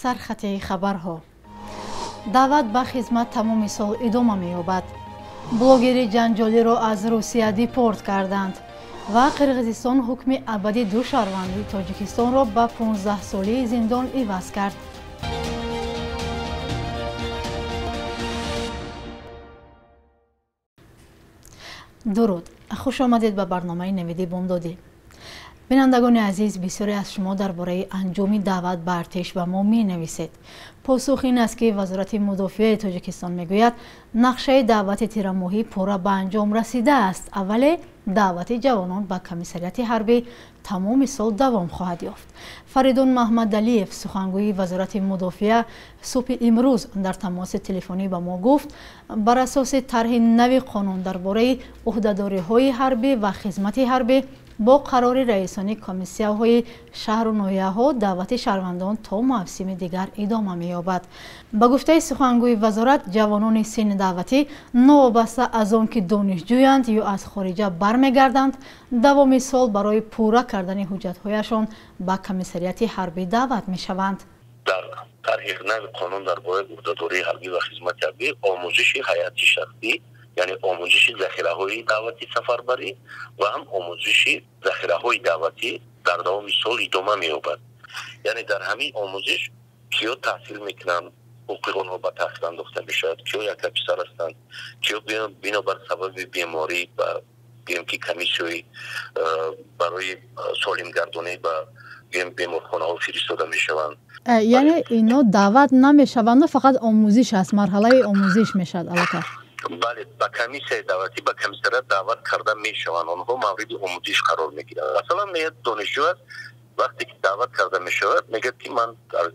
Сархати хабарҳо. Даъват ба хизмат тамоми сол идома меёбад. Блогери ҷанҷолиро аз Русия депорт карданд ва Қирғизистон ҳукми абадии ду шаҳрванди Тоҷикистонро ба 15-солии зиндон иваз кард. Дуруд, хуш омадед ба барномаи Навиди Бомдодӣ. Бинандагони азиз, бисёре аз шумо дар бораи анҷоми даъват ба артиш ба мо менависед. Посух ин аст, ки Вазорати мудофиаи Тоҷикистон мегӯяд, нақшаи даъвати тирамоҳӣ пурра ба анҷом расидааст. Аввале даъвати ҷавонон ба комиссариати ҳарбӣ тамоми сол давом хоҳад ёфт. Фаридун Маҳмадалиев, сухангӯи Вазорати мудофиа, субҳи имрӯз дар тамоси телефонӣ ба мо гуфт, бар асоси тарҳи нави қонун дар бораи ӯҳдадориҳои ҳарбӣ ва хизмати ҳарбӣ бо қарори раисони комиссияҳои шаҳру ноҳияҳо даъвати шаҳрвандон то мавсими дигар идома меёбад. Ба гуфтаи сухангӯи вазорат, ҷавонони синни даъватӣ новобаста аз он ки донишҷӯянд ё аз хориҷа бармегарданд, давоми сол барои пурра кардани ҳуҷҷатҳояшон ба комиссариати ҳарбӣ даъват мешаванд. Дар тарҳи нави қонун дар бораи ӯҳдадории ҳарбӣ ва хизмати ҳарбӣ омӯзиши ҳайати шахсӣ, яъне омӯзиши захираҳои даъвати сафарбарӣ ва ҳам омӯзиши захираҳои даъватӣ дар давоми сол идома меёбад. Яъне дар ҳамин омӯзиш киё таҳсил мекунанд, ҳуқуқи онҳо ба таҳсил андохта мешавад, киё яка писар ҳастанд, киё бинобар сабаби беморӣ ба гӯем ки комиссияи барои солимгардонӣ ба беморхонаҳо фиристода мешаванд. Яъне ино даъват намешаванд, фақат омӯзиш аст, марҳалаи омӯзиш мешавад аллакай. Бале, ба комиссияи даъватӣ, ба комиссариат даъват карда мешаванд, онҳо мавриди омӯзиш қарор мегиранд. Масалан, меяд донишҷӯ аст, вақте ки даъват карда мешавад, мегӯяд ки ман дар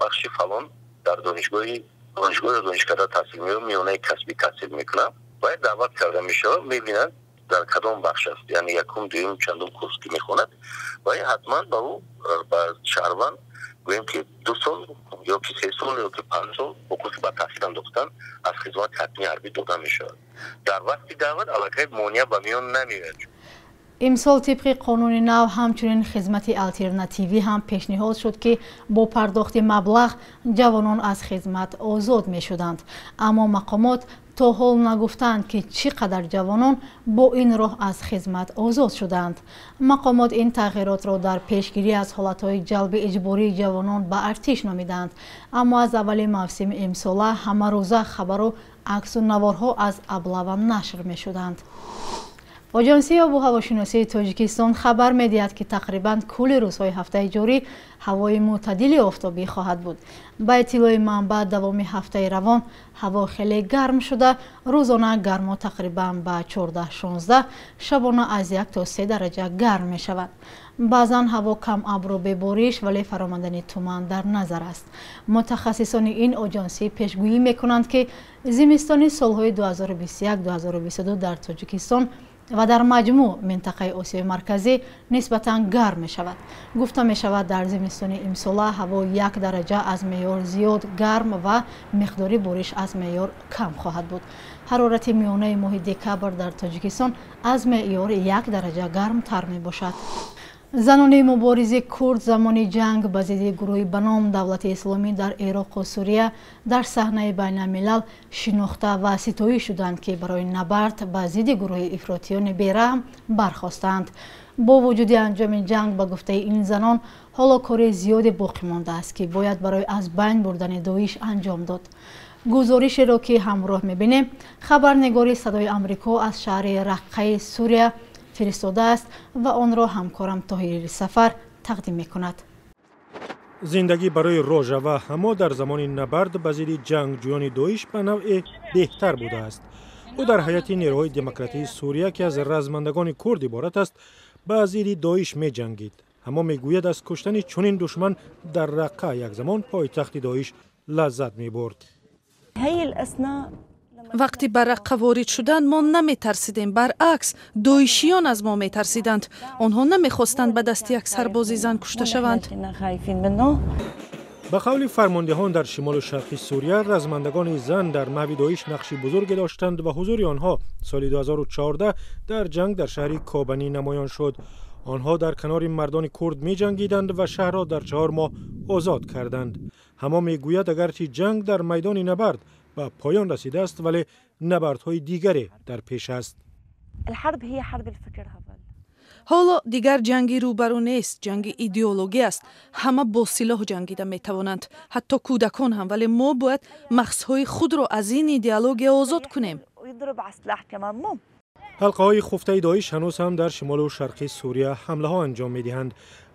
бахши фалон дар донишгоҳи ё донишкада таҳсил меёбам, миёнаи касбӣ таҳсил мекунам. Бояд даъват карда мешавад, мебинанд дар кадом бахш аст, яъне якум, дуюм, чандум курс ки мехонад, ва ҳатман ба ӯ, ба шаҳрванд гӯем ки 2 сол ё ки 3 сол ё ки 5 сол ҳуқуқи ба таҳсил андохтан аз хизмати ҳатмии ҳарбӣ дода мешавад. Дар вақти даъват аллакай монеа ба миён намеояд. Имсол тибқи қонуни нав ҳамчунин хизмати алтернативӣ ҳам пешниҳод шуд, ки бо пардохти маблағ ҷавонон аз хизмат озод мешуданд. Аммо мақомот то ҳол нагуфтанд, ки чӣ қадар ҷавонон бо ин роҳ аз хизмат озод шуданд. Мақомот ин тағйиротро дар пешгирӣ аз ҳолатҳои ҷалби иҷбории ҷавонон ба артиш номиданд. Аммо аз аввали мавсими имсола ҳамарӯза хабару аксу наворҳо аз аблава нашр мешуданд. Оҷонсии обу ҳавошиносии Тоҷикистон хабар медиҳад, ки тақрибан кулли рӯзҳои ҳафтаи ҷорӣ ҳавои мӯътадили офтобӣ хоҳад буд. Ба иттилои манбаъ, давоми ҳафтаи равон ҳаво хеле гарм шуда, рӯзона гармо тақрибан ба 14-16, шабона аз 1 то 3 дараҷа гарм мешавад. Баъзан ҳаво кам абру бебориш, вале фаромадани туман дар назар аст. Мутахассисони ин оҷонсӣ пешгӯӣ мекунанд, ки зимистони солҳои 2021-2022 дар Тоҷикистон ва дар маҷмӯъ минтақаи Осиёи Марказӣ нисбатан гарм мешавад. Гуфта мешавад, дар зимистони имсола ҳаво 1 дараҷа аз меъёр зиёд гарм ва миқдори бориш аз меъёр кам хоҳад буд. Ҳарорати миёнаи моҳи декабр дар Тоҷикистон аз меъёр 1 дараҷа гармтар мебошад. Занони муборизи курд замони ҷанг ба зидди гурӯҳи ба ном Давлати Исломӣ дар Ироқу Сурия дар саҳнаи байналмилал шинохта ва ситоӣ шуданд, ки барои набард ба зидди гурӯҳи ифротиёни бераҳм бархостанд. Бо вуҷуди анҷоми ҷанг, ба гуфтаи ин занон, ҳоло кори зиёде боқӣ мондааст, ки бояд барои аз байн бурдани Доиш анҷом дод. Гузоришеро ки ҳамроҳ мебинем, хабарнигори Садои Амрико аз шаҳри Раққаи Сурия фиристодааст ва онро ҳамкорам Тоҳири Сафар тақдим мекунад. Зиндагӣ барои Рожа ва Ҳамо дар замони набард ба зидди ҷангҷӯёни Доиш ба навъе беҳтар будааст. Ӯ дар ҳайати нерӯҳои демократии Сурия, ки аз размандагони курд иборат аст, ба зидди Доиш меҷангид. Ҳамо мегӯяд, аз куштани чунин душман дар Раққа, як замон пойтахти Доиш, лаззат мебурд. Вақте ба Раққа ворид шуданд, мо наметарсидем, баръакс, доишиён аз мо метарсиданд. Онҳо намехостанд ба дасти як сарбози зан кушта шаванд. Ба қавли фармондеҳон дар шимолу шарқи Сурия, размандагони зан дар маҳви Доиш нақши бузурге доштанд ва ҳузури онҳо соли 2014 дар ҷанг дар шаҳри Кобанӣ намоён шуд. Онҳо дар канори мардони курд меҷангиданд ва шаҳрро дар 4 моҳ озод карданд. Ҳамо мегӯяд, агарчи ҷанг дар майдони набард ба поён расидааст, вале набардҳои дигаре дар пеш аст. Ҳоло дигар ҷанги рӯбарӯ нест, ҷанги идеологӣ аст. Ҳама бо силоҳ ҷангида метавонанд, ҳатто кӯдакон ҳам, вале мо бояд мағзҳои худро аз ин идеология озод кунем. Ҳалқаҳои хуфтаи Доиш ҳанӯз ҳам дар шимолу шарқи Сурия ҳамлаҳо анҷом медиҳанд.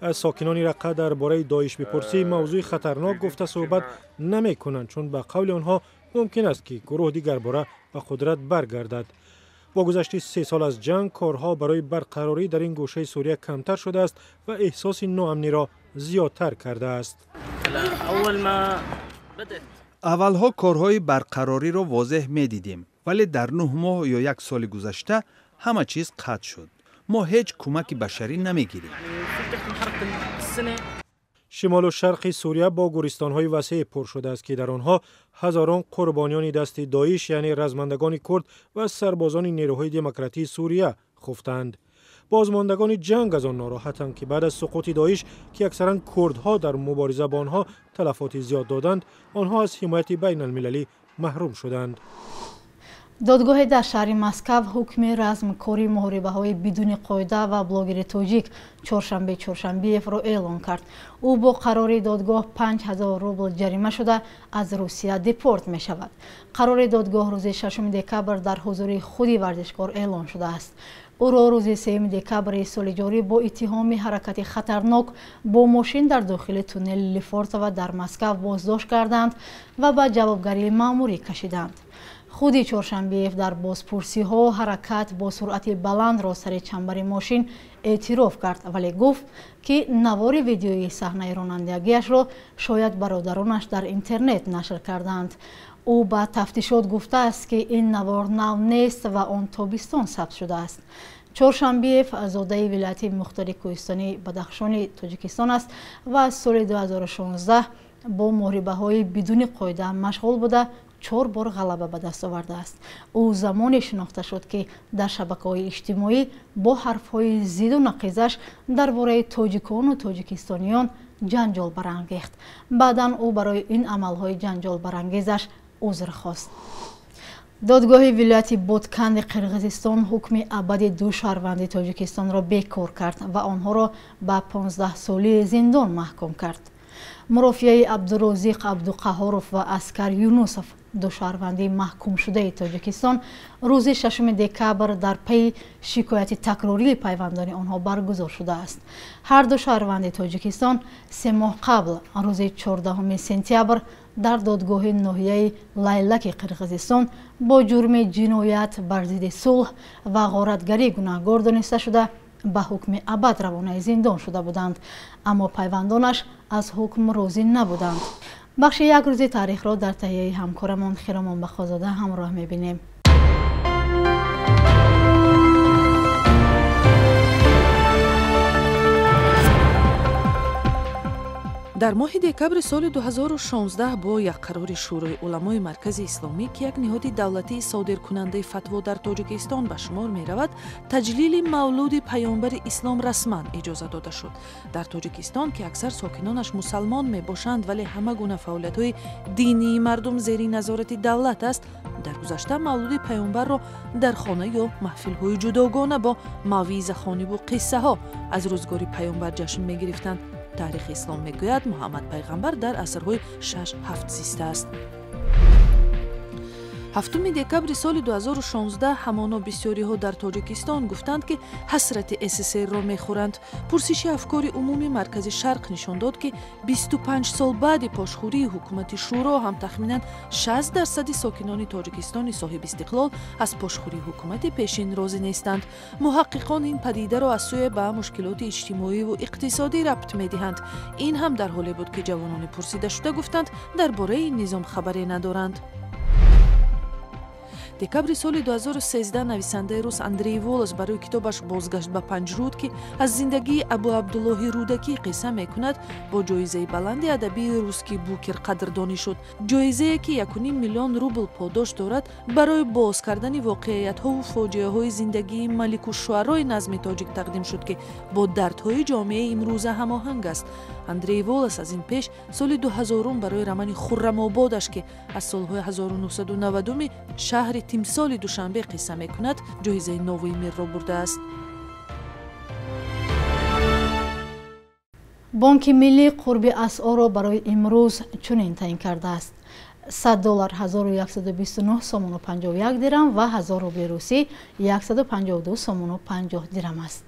Аз сокинони Раққа дар бораи Доиш бипурсӣ, мавзӯи хатарнок гуфта суҳбат намекунанд, чун ба қавли онҳо мумкин аст, ки гурӯҳ дигарбора ба қудрат баргардад. Бо гузашти 3 сол аз ҷанг, корҳо барои барқарорӣ дар ин гӯшаи Сурия камтар шудааст ва эҳсоси ноамниро зиёдтар кардааст. Аввалҳо корҳои барқарориро возеҳ медидем, вале дар 9 моҳ ё як соли гузашта ҳама чиз қатъ шуд. Мо ҳеҷ кӯмаки башарӣ намегирем. Шимолу шарқи Сурия бо гӯристонҳои васеъ пур шудааст, ки дар онҳо ҳазорон қурбониёни дасти Доиш, яъне размандагони курд ва сарбозони нерӯҳои демократии Сурия хуфтаанд. Бозмондагони ҷанг аз он нороҳатанд, ки баъд аз суқути Доиш, ки аксаран курдҳо дар мубориза бо онҳо талафоти зиёд доданд, онҳо аз ҳимояти байналмилалӣ маҳрум шуданд. Додгоҳе дар шаҳри Москав ҳукми размкори муҳорибаҳои бидуни қоида ва блогери тоҷик Чоршанбе Чоршанбиевро эълон кард. Ӯ бо қарори додгоҳ 5000 рубл ҷарима шуда, аз Русия депорт мешавад. Қарори додгоҳ рӯзи 6 декабр дар ҳузури худи варзишкор эълон шудааст. Ӯро рӯзи 3 декабри соли ҷорӣ бо иттиҳоми ҳаракати хатарнок бо мошин дар дохили туннели Лефортово дар Москав боздошт карданд ва ба ҷавобгарии маъмурӣ кашиданд. Худи Чоршанбиев дар бозпурсиҳо ҳаракат бо суръати баландро сари чамбари мошин эътироф кард, вале гуфт, ки навори видеои саҳнаи ронандагиашро шояд бародаронаш дар интернет нашр карданд. Ӯ ба тафтишот гуфтааст, ки ин навор нав нест ва он тобистон сабт шудааст. Чоршанбиев зодаи вилояти мухтори кӯҳистони Бадахшони Тоҷикистон аст ва аз соли 2016 бо муҳорибаҳои бидуни қоида машғул буда, 4 бор ғалаба ба даст овардааст. Ӯ замоне шинохта шуд, ки дар шабакаҳои иҷтимоӣ бо ҳарфҳои зиду нақизаш дар бораи тоҷикону тоҷикистониён ҷанҷол барангехт. Баъдан ӯ барои ин амалҳои ҷанҷолбарангезаш узр хост. Додгоҳи вилояти Ботканди Қирғизистон ҳукми абади 2 шаҳрванди Тоҷикистонро бекор кард ва онҳоро ба 15-солии зиндон маҳкум кард. Мурофиаи Абдурозиқ Абдуқаҳоров ва Аскар Юнусов, 2 шаҳрванди маҳкумшудаи Тоҷикистон, рӯзи 6 декабр дар пайи шикояти такрории пайвандони онҳо баргузор шудааст. Ҳар ду шаҳрванди Тоҷикистон 3 моҳ қабл, рӯзи 14 сентябр, дар додгоҳи ноҳияи Лайлаки Қирғизистон бо ҷурми ҷиноят бар зидди сулҳ ва ғоратгарӣ гунаҳгор дониста шуда, ба ҳукми абад равонаи зиндон шуда буданд, аммо пайвандонаш аз ҳукм розӣ набуданд. Бахши як рӯзи таърихро дар таҳияи ҳамкорамон Хиромон Бахозода ҳамроҳ мебинем. Дар моҳи декабри соли 2016 бо як қарори Шӯрои уламои Маркази Исломӣ, ки як ниҳоди давлатии содиркунандаи фатво дар Тоҷикистон ба шумор меравад, таҷлили мавлуди паёмбари ислом расман иҷоза дода шуд. Дар Тоҷикистон, ки аксар сокинонаш мусалмон мебошанд, вале ҳама гуна фаъолиятҳои динии мардум зери назорати давлат аст, дар гузашта мавлуди паёмбарро дар хона ё маҳфилҳои ҷудогона бо мавъизахониву қиссаҳо аз рӯзгори паёмбар ҷашн мегирифтанд. Таърихи ислом мегӯяд, Муҳаммад пайғамбар дар асрҳои 6-7 зистааст. 7 декабри соли 2016 ҳамоно бисёриҳо дар Тоҷикистон гуфтанд, ки ҳасрати СССР-ро мехӯранд. Пурсиши афкори умумии Маркази Шарқ нишон дод, ки 25 сол баъди пошхӯрии ҳукумати Шӯро ҳам тахминан 60% сокинони Тоҷикистони соҳибистиқлол аз пошхӯрии ҳукумати пешин розӣ нестанд. Муҳаққиқон ин падидаро аз сӯе ба мушкилоти иҷтимоиву иқтисодӣ рабт медиҳанд. Ин ҳам дар ҳоле буд, ки ҷавонони пурсидашуда гуфтанд, дар бораи ин низом хабаре надоранд. Декабри соли 2013 нависандаи рус Андрей Волос барои китобаш «Бозгашт ба Панҷруд», ки аз зиндагии Абу Абдуллоҳи Рӯдакӣ қисса мекунад, бо ҷоизаи баланди адабии «Русский Букер» қадрдонӣ шуд. Ҷоизае, ки 1,5 миллион рубл подош дорад, барои боз кардани воқеиятҳову фоҷиаҳои зиндагии маликушшуарои назми тоҷик тақдим шуд, ки бо дардҳои ҷомеаи имрӯза ҳамоҳанг аст. Андрей Волос аз ин пеш соли 2000 барои романи «Хуррамободаш», ки аз солҳои 1990 шаҳри тимсоли Душанбе қисса мекунад, ҷоизаи «Новый мир»ро бурдааст. Бонки миллӣ қурби асъорро барои имрӯз чунин таъин кардааст: 100 доллар 1129 сомону 51 дирам ва 1000 рубли русӣ 152 сомону 50 дирам аст.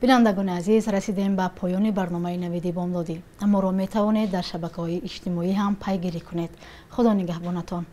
Бинандагони азиз, расидем ба поёни барномаи «Навиди бомдодӣ». Моро метавонед дар шабакаҳои иҷтимоӣ ҳам пайгирӣ кунед. Худо нигаҳбонатон.